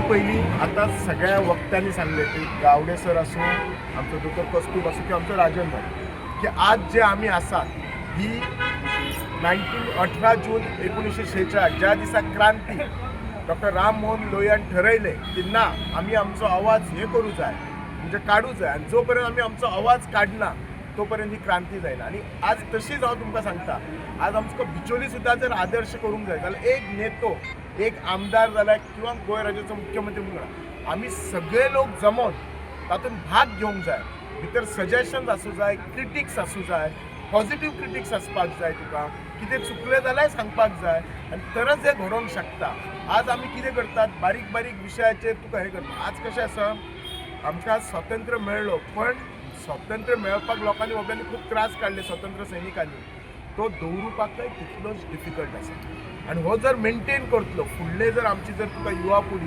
सगळ्यात पयलीं आतां सगळ्या वक्त्यांनी सांगलें की गावडे सर आसूं, आमचो दोतोर कस्तूब आसूं किंवा आमचो राजन भाई, की आज जे आमी आसात ही 18 जून 1946 ज्या दिसा क्रांती डॉक्टर राम मोहन लोहियान ठरयलें की ना, आमी आमचो आवाज हे करूं जाय, म्हणजे काडूं जाय आनी जो पर्यंत आमी आमचो आवाज काडना तो पर्यंत ही क्रांती जायना. आनी आज तशीच हांव तुमकां सांगता, आज आमकां बिचोली सुद्दां जर आदर्श करूंक जाय जाल्यार एक नेतो, एक आमदार जाल्यार किंवा गोंय राज्याचो मुख्यमंत्री म्हणून आमी सगळे लोक जमोन तातूंत भाग घेवंक जाय. भितर सजेशन्स आसूं जाय, क्रिटिक्स आसूं जाय, पॉझिटीव क्रिटिक्स आसपाक जाय. तुका कितें चुकलें जाल्यार सांगपाक जाय आनी तरच हें घडोवंक शकता. आज आमी कितें करतात, बारीक बारीक विशयाचेर तुका हें करता. आज कशें आसा, आमकां स्वातंत्र्य मेळ्ळो, पण स्वातंत्र्य मेळपाक लोकांनी बाबड्यांनी खूब त्रास काडले, स्वतंत्र सैनिकांनी. तो दवरुपाकय तितलोच डिफिकल्ट आसा आनी हो जर मेंटेन करतलो फुडले जर आमची जर तुका युवा पिढी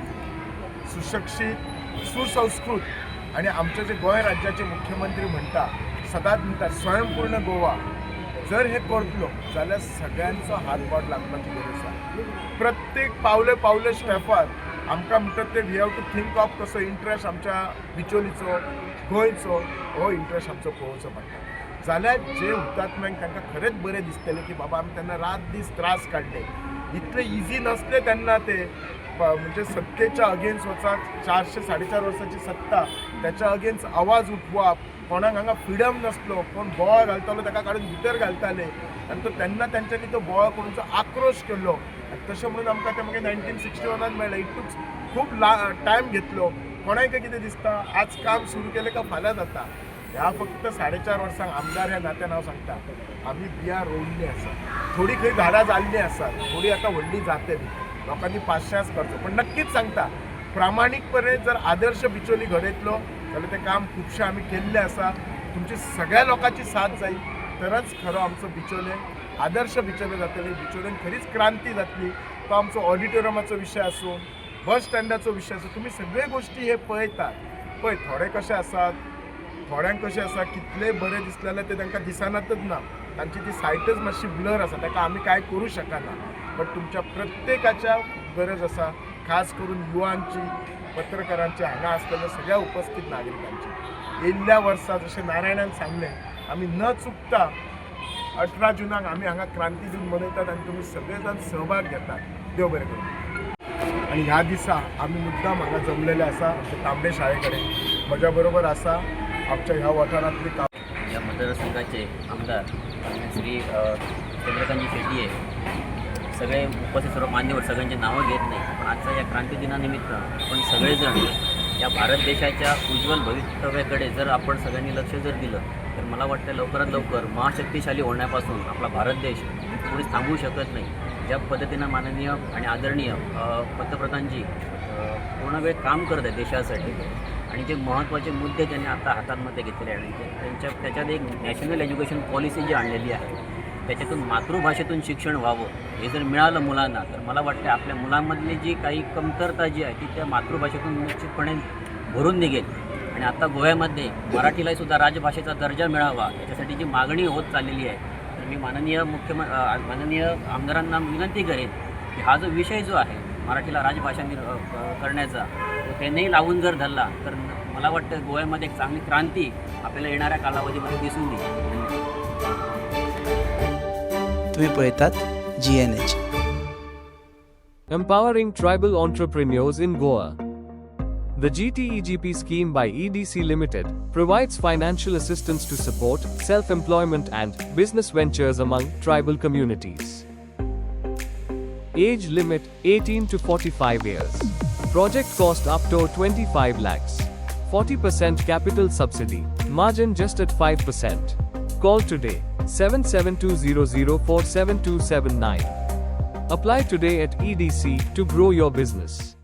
सुशिक्षीत, सुसंस्कृत आणि आमचे जे गोंय राज्याचे मुख्यमंत्री म्हणटा, सदांच म्हणटा, स्वयंपूर्ण गोवा, जर हे करतलो जाल्यार सगळ्यांचो हातभार लागपाची गरज आसा. प्रत्येक पावले पावले स्टेपार आमकां म्हणटात ते we have to think of कसो इंट्रस्ट आमच्या बिचोलीचो, गोंयचो हो इंट्रस्ट आमचो पळोवचो पडटा. जाल्यार जे हुतात्म्यांक तांकां खरेंच बरें दिसतलें की बाबा, आमी तेन्ना रात दीस त्रास काडले, इतले इजी नसले तेन्ना ते म्हणजे सत्तेच्या अगेन्स्ट वचात, 400 4.5 वर्साची सत्ता, त्याच्या अगेन्स्ट आवाज उठवप. कोणाक हांगा फ्रिडम नासलो, कोण बोवाळ घालतालो ताका काडून भितर घालताले आनी तो तेन्ना तेंच्यांनी तो बोवाळ करून आक्रोश केल्लो आनी तशें म्हणून आमकां तें मागीर 1961न मेळ्ळें. इतूच खूब ला टायम घेतलो. कोणाक कितें दिसता, आज काम सुरू केलें का फाल्यां जाता. ह्या फक्त 4.5 वर्सांक आमदार ह्या नात्यान हांव सांगता, आमी बियां रोवल्लीं आसा. थोडी खंय झाडां जाल्लीं आसात, थोडी आतां व्हडली जातली. लोकांनी पाशियेंस करचो. पण नक्कीच सांगता, प्रामाणीकपणे जर आदर्श बिचोली घडयतलो जाल्यार तें काम खुबशें आमी केल्लें आसा. तुमची सगळ्या लोकांची साथ जाय तरच खरो आमचो बिचोले आदर्श बिचोले जातले. बिचोलेन खरीच क्रांती जातली. तो आमचो ऑडिटोरियमाचो विशय आसूं, बस स्टँडाचो विशय आसूं, तुमी सगळे गोश्टी हे पळयतात. पळय, थोडे कशे आसात, थोड्यांक कशें आसा, कितलें बरें दिसलें जाल्यार ते तांकां दिसनातच ना. तांची ती सायटच मातशी ब्लर आसा, ताका आमी कांय करूं शकना. बट तुमच्या प्रत्येकाच्या गरज आसा, खास करून युवांची, पत्रकारांची, हांगा आसलेल्या सगळ्या उपस्थित नागरिकांची. येयल्ल्या वर्सा जशें नारायणान सांगलें, आमी न चुकता 18 जुनाक आमी हांगा क्रांती दीन मनयतात आनी तुमी सगळे जाण सहभाग घेतात. देव बरें करूं. आनी ह्या दिसा आमी मुद्दाम हांगा जमलेले आसा आमच्या तांबडे शाळे कडेन. म्हज्या बरोबर आसा आमच्या ह्या वाठारांतली का या मतदारसंघाचे आमदार माननीय श्री चंद्रकांतजी शेट्ये, सगळे उपस्थित सर्व मान्यवर, सगळ्यांची नावं घेत नाही, पण आजच्या या क्रांतिदिनानिमित्त आपण सगळेजण या भारत देशाच्या उज्ज्वल भवितव्याकडे जर आपण सगळ्यांनी लक्ष जर दिलं तर मला वाटतं लवकरात लवकर महाशक्तिशाली होण्यापासून आपला भारत देश कोणीच थांबवू शकत नाही. ज्या पद्धतीनं माननीय आणि आदरणीय पंतप्रधानजी पूर्ण वेळ काम करत आहेत देशासाठी आणि जे महत्त्वाचे मुद्दे त्यांनी आता हातांमध्ये घेतलेले आहेत आणि त्यांच्या त्याच्यात एक नॅशनल एज्युकेशन पॉलिसी जी आणलेली आहे, त्याच्यातून मातृभाषेतून शिक्षण व्हावं, हे जर मिळालं मुलांना तर मला वाटतं आपल्या मुलांमधली जी काही कमतरता जी आहे ती त्या मातृभाषेतून निश्चितपणे भरून निघेल. आणि आता गोव्यामध्ये मराठीलाही सुद्धा राजभाषेचा दर्जा मिळावा याच्यासाठी जी मागणी होत चाललेली आहे, तर मी माननीय आमदारांना विनंती करेन की हा जो विषय जो आहे मराठीला राजभाषा करण्याचा, तो त्यांनीही लावून जर धरला तर मला वाटतं गोव्यामध्ये एक चांगली क्रांती आपल्याला येणाऱ्या कालावधीमध्ये दिसून येईल. धन्यवाद. तुम्ही पळयतात GNH. Empowering tribal entrepreneurs in Goa. The GTEGP scheme by EDC Limited provides financial assistance to support self employment and business ventures among tribal communities. Age limit 18 to 45 years. Project cost up to 25 lakhs. 40% capital subsidy. Margin just at 5%. Call today 77200 47279. Apply today at EDC to grow your business.